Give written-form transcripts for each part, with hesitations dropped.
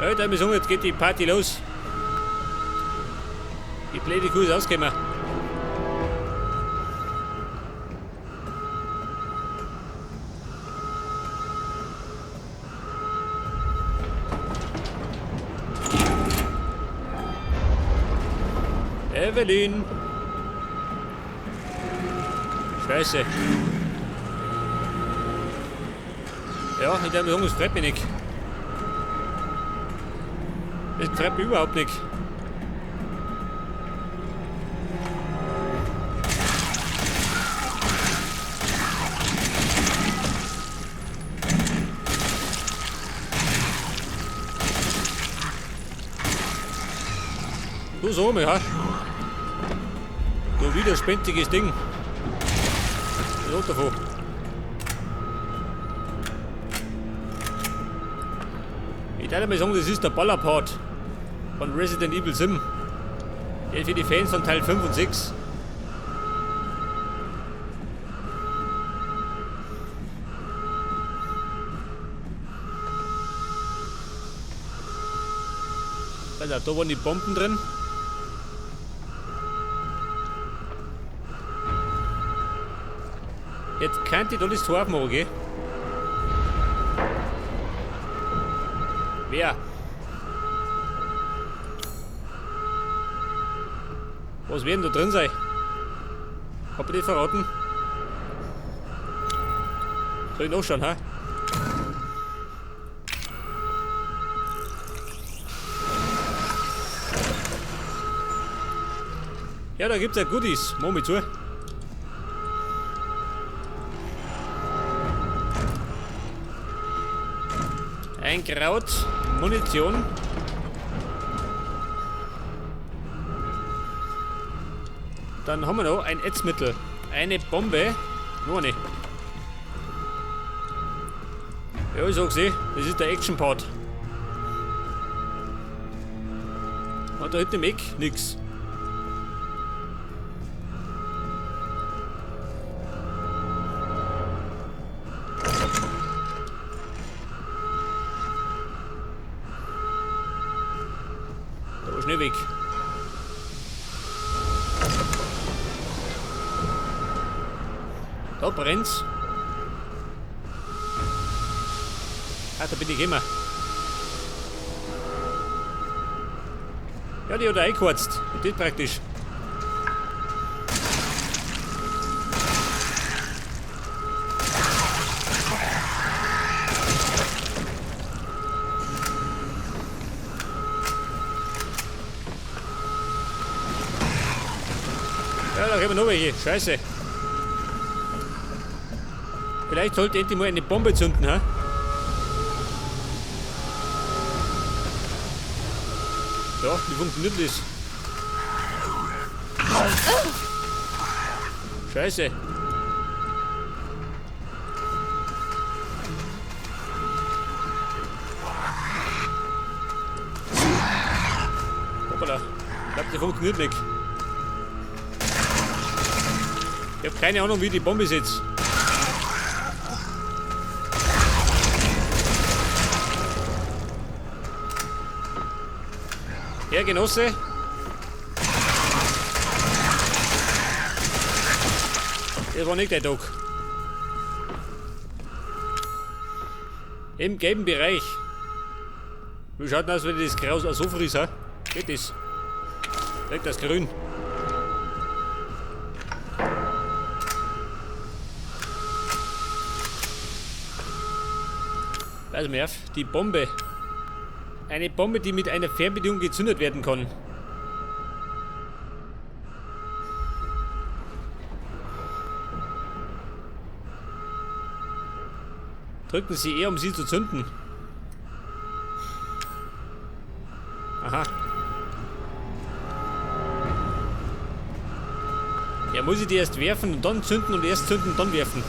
Alter, wir sagen, jetzt geht die Party los. Die blöde Kuh ist ausgekommen. Evelyn! Scheiße. Ja, ich darf mir sagen, das freut mich nicht. Das freut mich überhaupt nicht. Du so, ja. Du widerspenstiges Ding. Was davon? Ich darf mal sagen, das ist der Ballerpart von Resident Evil 7. Der für die Fans von Teil 5 und 6. Also, da waren die Bomben drin. Jetzt könnte ich da das Tor aufmachen, gell? Wer? Was wird denn da drin sein? Hab ich das verraten? Soll ich nachschauen, hä? Ja, da gibt's ja Goodies. Mach mich zu. Ein Kraut, Munition. Dann haben wir noch ein Ätzmittel. Eine Bombe. Noch eine. Ja, ich sag's eh. Das ist der Action-Part. Und da hinten im Eck nix. Da war schnell weg. Da brennt's. Ah, da bin ich immer. Ja, die hat er eingeheizt. Das ist praktisch. Ja, da kommen noch welche. Scheiße. Vielleicht sollte endlich mal eine Bombe zünden, hä? Ja, wie funktioniert das? Scheiße. Hoppala. Ich glaub, die funktioniert nicht. Ich hab keine Ahnung, wie die Bombe sitzt. Herr Genosse. Das war nicht der Tag. Im gelben Bereich. Wie schaut denn aus, wenn ich das Kraus so friss, hä? Geht das? Weg das Grün. Also mir auf, die Bombe. Eine Bombe, die mit einer Fernbedienung gezündet werden kann. Drücken Sie E, um sie zu zünden. Aha. Ja, muss ich die erst werfen und dann zünden und erst zünden und dann werfen?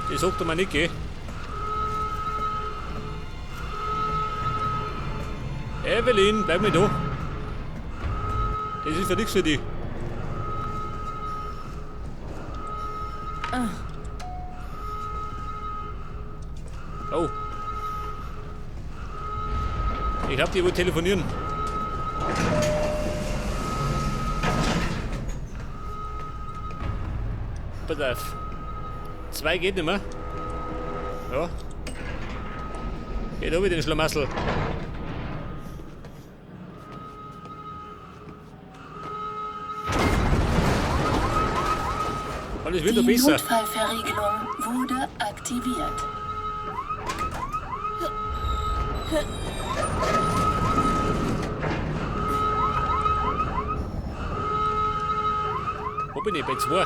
Das sagt er mir nicht, gell? Evelyn, bleib mal da. Das ist ja nichts für dich. Oh. Ich glaube, die will telefonieren. Pass auf. 2 geht nicht mehr. Ja. Geht auch wieder den Schlamassel. Alles wird doch Die besser. Notfallverriegelung wurde aktiviert. Wo bin ich? Bei 2.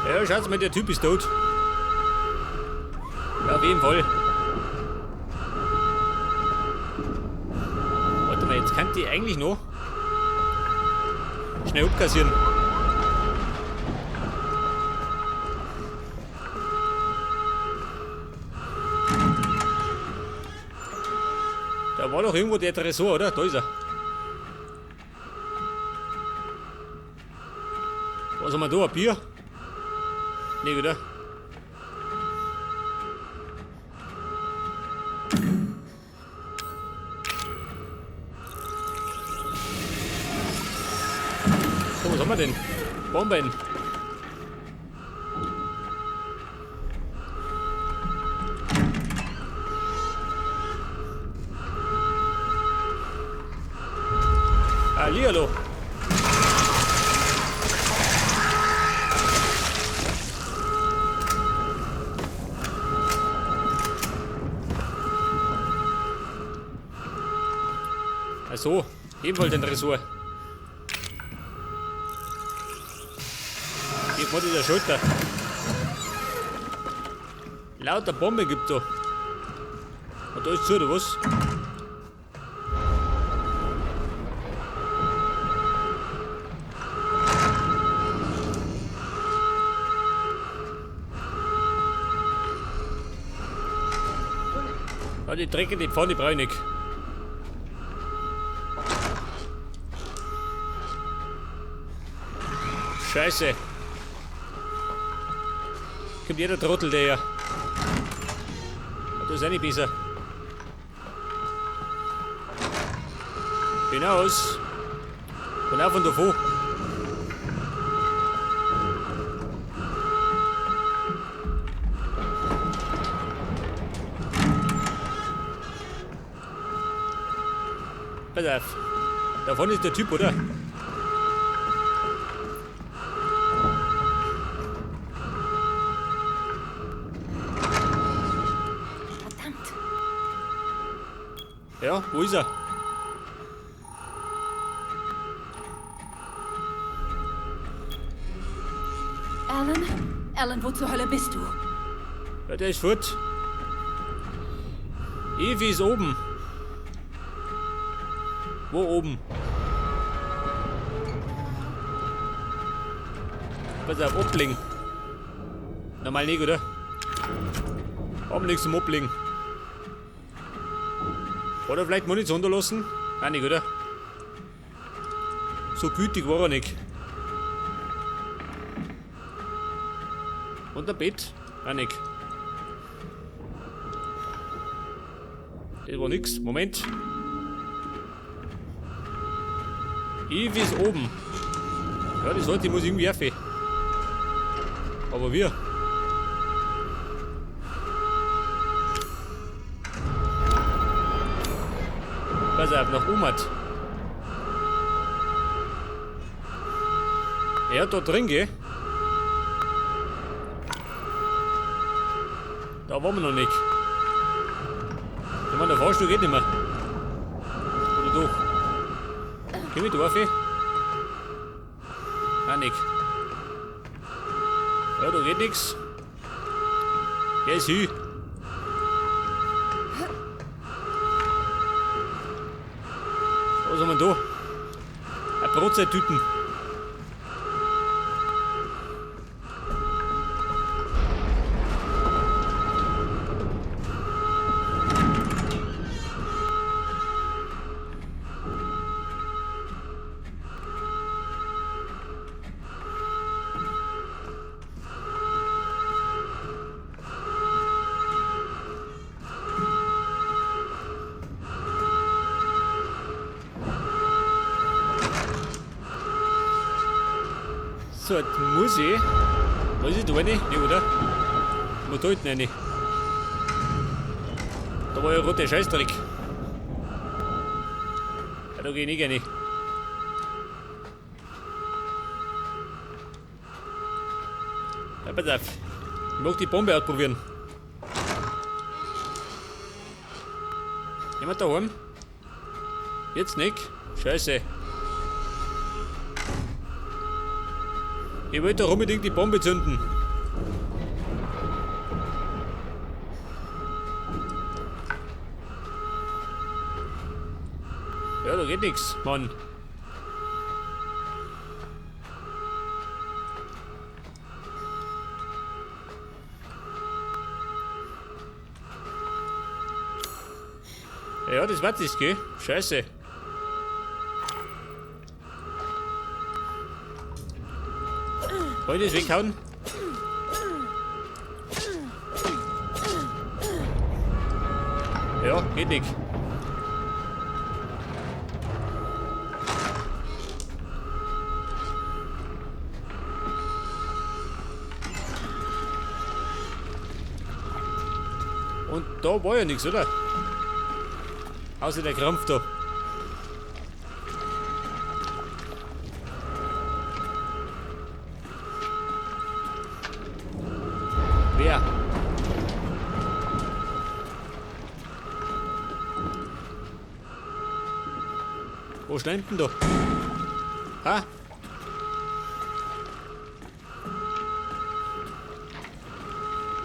Ja, schaut's mal, der Typ ist tot. Ja, auf jeden Fall. Warte mal, jetzt kann die eigentlich noch schnell abkassieren. Da war doch irgendwo der Tresor, oder? Da ist er. Was haben wir da? Ein Bier? Nee, wieder. So, was haben wir denn? Bomben. Hallihallo. Ach so, jedenfalls den Tresor. Hier vorne der Schulter. Lauter Bomben gibt da. Und da ist zu, oder was? Ja, die dreckige Pfanne brauche ich nicht. Scheiße. Kommt jeder Trottel, der hier. Das ist auch nicht besser. Hinaus. Und auf und davon. Pass auf. Da vorne ist der Typ, oder? Verdammt. Ja, wo ist er? Alan? Alan, wo zur Hölle bist du? Ja, der ist fort. Evie ist oben. Wo oben? Pass auf, ablegen. Normal nicht, oder? Haben nichts zum Ablegen. Oder vielleicht Munition da lassen? Auch nicht, oder? So gütig war er nicht. Und ein Bett? Auch nicht. Das war nix. Moment. Evie ist oben. Ja, die Seite muss irgendwie werfen. Aber wir. Pass auf, nach oben hat. Er hat da drin, gell? Da waren wir noch nicht. Ich meine, der Fahrstuhl geht nicht mehr. Oder doch? Komm ich da rauf? Auch nicht. Ja, da geht nix. Der ist hin. Was haben wir da? Eine Brotzeittüten. Jetzt halt muss ich. Muss ich da rein? Nee, oder? Wo da hinten rein? Da war ja roter Scheißdreck. Ja, da geh ich nicht rein. Ja, pass auf. Ich mag die Bombe ausprobieren. Jemand daheim? Jetzt nicht? Scheiße. Ich wollte doch unbedingt die Bombe zünden. Ja, da geht nix, Mann. Ja, das war das, gell? Scheiße. Wollt ihr das weghauen? Ja, geht nicht. Und da war ja nichts, oder? Außer der Krampf da. Wer? Wo schleimt denn da? Ha?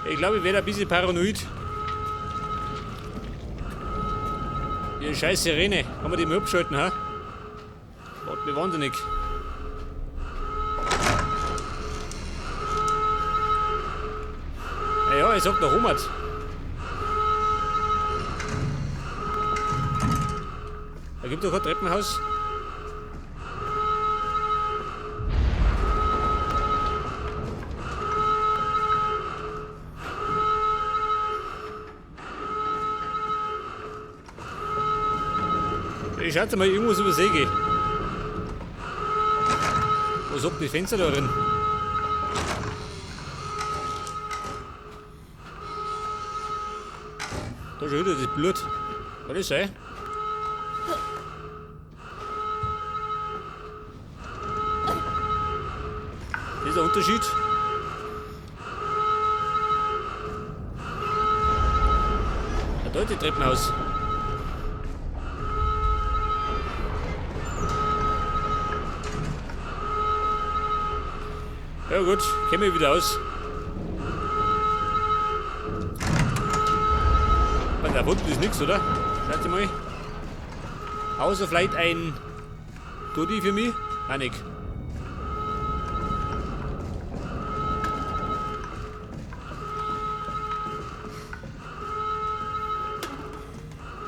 Ich glaube, ich werde ein bisschen paranoid. Die scheiß Sirene. Kann man die mal abschalten, ha? Macht mich wahnsinnig. Ja, ich sag noch Robert. Da gibt doch kein Treppenhaus. Ich schätze mal, irgendwas über See geht. Was sagt die Fenster da drin? Da ist schon wieder das Blut. Kann das sein? Das ist der Unterschied. Da ist das Treppenhaus. Ja gut, käme ich wieder aus. Aber da unten ist nichts, oder? Schaut mal. Außer vielleicht ein Goodie für mich? Nein, nicht.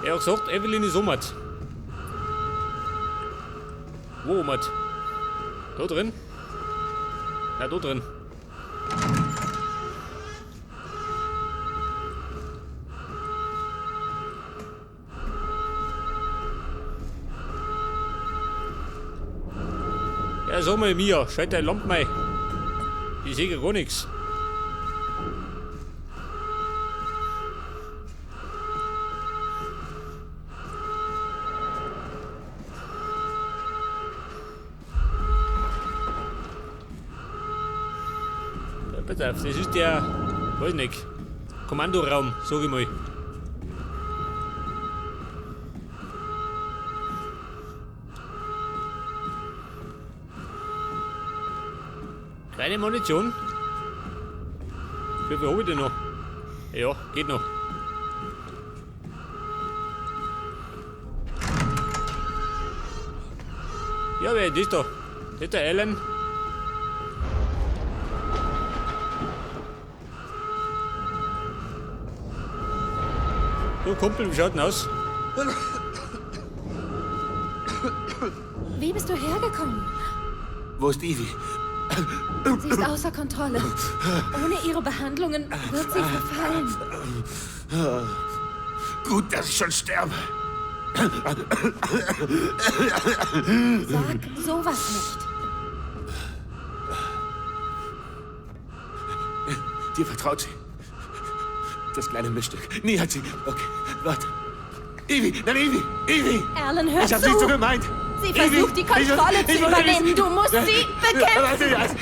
Er hat gesagt, Evelyn ist omat. Wo omat? Da drin? Ja, da drin. Ja, sag mal mir, schalt deine Lampe mal. Ich sehe ja gar nichts. Pass auf, das ist der, weiß nicht, Kommandoraum, sag ich mal. Keine Munition. Wie viel hab ich denn noch? Ja, geht noch. Ja, wer ist das da? Das ist der Alan. Du Kumpel, wie schaut denn aus? Wie bist du hergekommen? Wo ist Evie? Sie ist außer Kontrolle. Ohne ihre Behandlungen wird sie verfallen. Gut, dass ich schon sterbe. Sag sowas nicht. Dir vertraut sie. Das kleine Miststück. Nie hat sie... Okay, warte. Evie, nein, Evie! Evie! Alan, hör Ich hab's zu! nicht so gemeint! Sie versucht, die Kontrolle zu übernehmen. Du musst sie bekämpfen.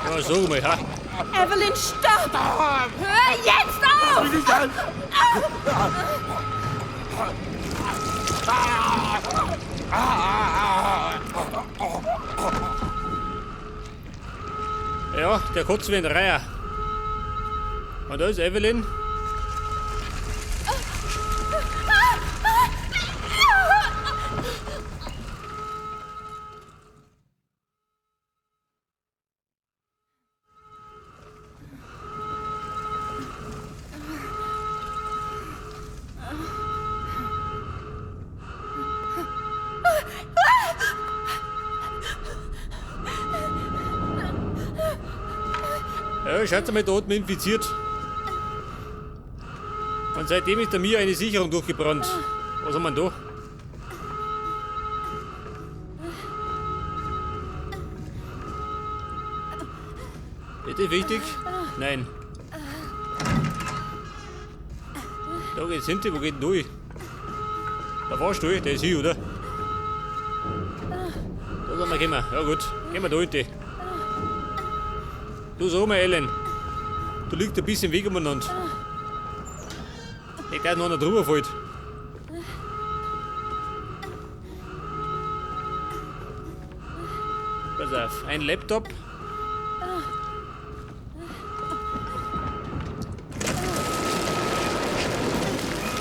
Ja, sag mal, ha? Evelyn, stopp! Hör jetzt auf! Mich nicht an! Ja, der kotzt wie ein Reiher. Und da ist Evelyn. Ja, schaut mal, da hat mich infiziert. Und seitdem ist bei mir eine Sicherung durchgebrannt. Was haben wir denn da? Ist das wichtig? Nein. Da geht's hinten, wo geht denn durch? Da warst du, der ist hier, oder? Da sind wir gekommen. Ja gut, gehen wir da hinten. Du sag mal, Ellen. Du liegst ein bisschen im Weg umeinander. Ich dass noch einer drüber fällt. Pass auf, ein Laptop.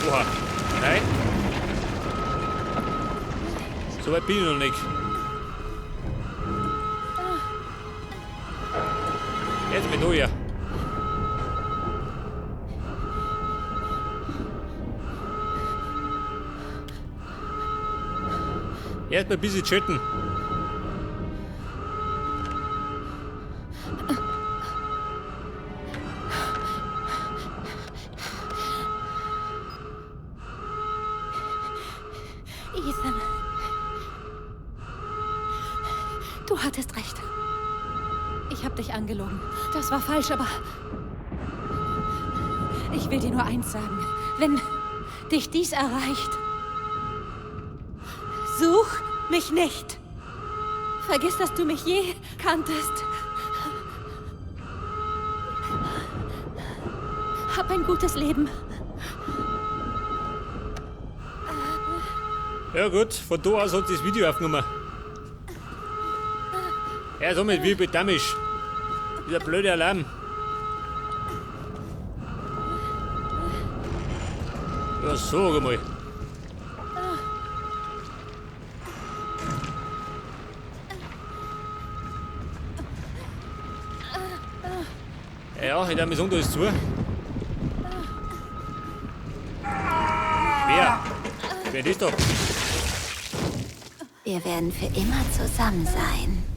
Oha. Nein. So weit bin ich noch nicht. Jetzt mit hier. Erstmal ein bisschen chatten. Ethan. Du hattest recht. Ich habe dich angelogen. Das war falsch, aber... Ich will dir nur eins sagen. Wenn dich dies erreicht, such mich nicht. Vergiss, dass du mich je kanntest. Hab ein gutes Leben. Ja gut, von da aus hat das Video aufgenommen. Ja, somit wie bedamisch. Dieser blöde Alarm. Ja, sag mal. Ja, ich darf mir sagen, da ist zu. Wer? Wer ist da? Wir werden für immer zusammen sein.